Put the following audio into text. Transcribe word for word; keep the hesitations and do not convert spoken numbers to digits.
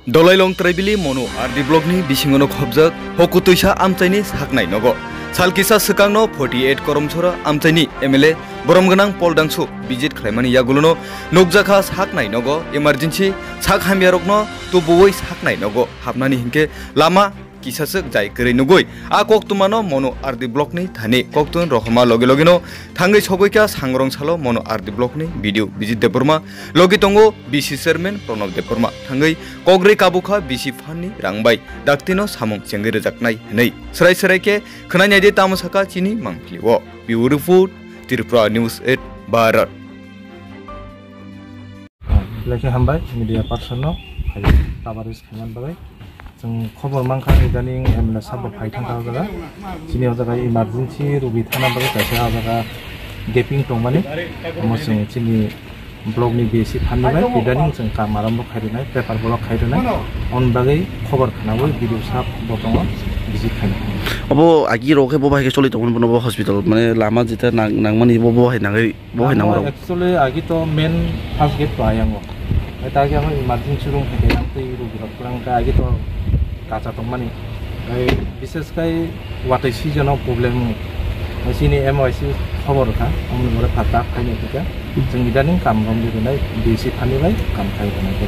Dolailong Traibili Monu R D block ni bisingo no khobjak hokutwisa amchaini saknai nogo. Sal kisa swkangno forty eight Koromsora amchaini M L A borom gwnang Paul Dangsu visit khlaimani yagulono nukjakha saknai nogo emergency sak hamyarokno tubuwi saknai nogo hapnani hinkhe lama kisaswk jai kwrwi nugwi a koktwmano Monu R D block ni thani koktwma rohorma logi logino thangwi sogwi kha Sangrong salo Monu R D block ni B D O Bijit Debbarma, logi tongo B C chairman Pranab Debbarma, thangwi kok rwi kabukha B C fund ni rang bai daktino samung chengwi rwjaknai hwnwi. Swrai swrai khe khwnai naidi tamo sakha chini mangpili o. Bureau Report, Tripura News eight Bharat. Belai khe hambai media person no phai coverage khaimani bagwi. Chwng khobor mankha idaning M L A sabo phai thangkha o jaga. Chini o jaga emergency rugi thana bagwi kaisa o jaga gaping tongmani. Omo chwng chini block ni B C fund ni bai idaning chwng kam arambo khai rwnai, paper block khai rwnai. On bagwi khobor khnaui B D O sabo tongo visit khainai. Obo agi rok khe bo bai khe choli tongmani bono bo hospital mane lama jeta nang-, nangmani bo, bo hai nangwi. Bo hai nangmani rok. Actually, agi to main first gate to ayang o. Ai ta agi ang emergency room hai khe ang tei rogi rok kwrang kha agi to kacha tongmani. Ai bishes khai watwi season o problem o. Ai chini M Y C khobor kha, amoni more phatar khaini kha. Chwng idaning kam rom di nai, B C fund ni bai kam khai nai khe.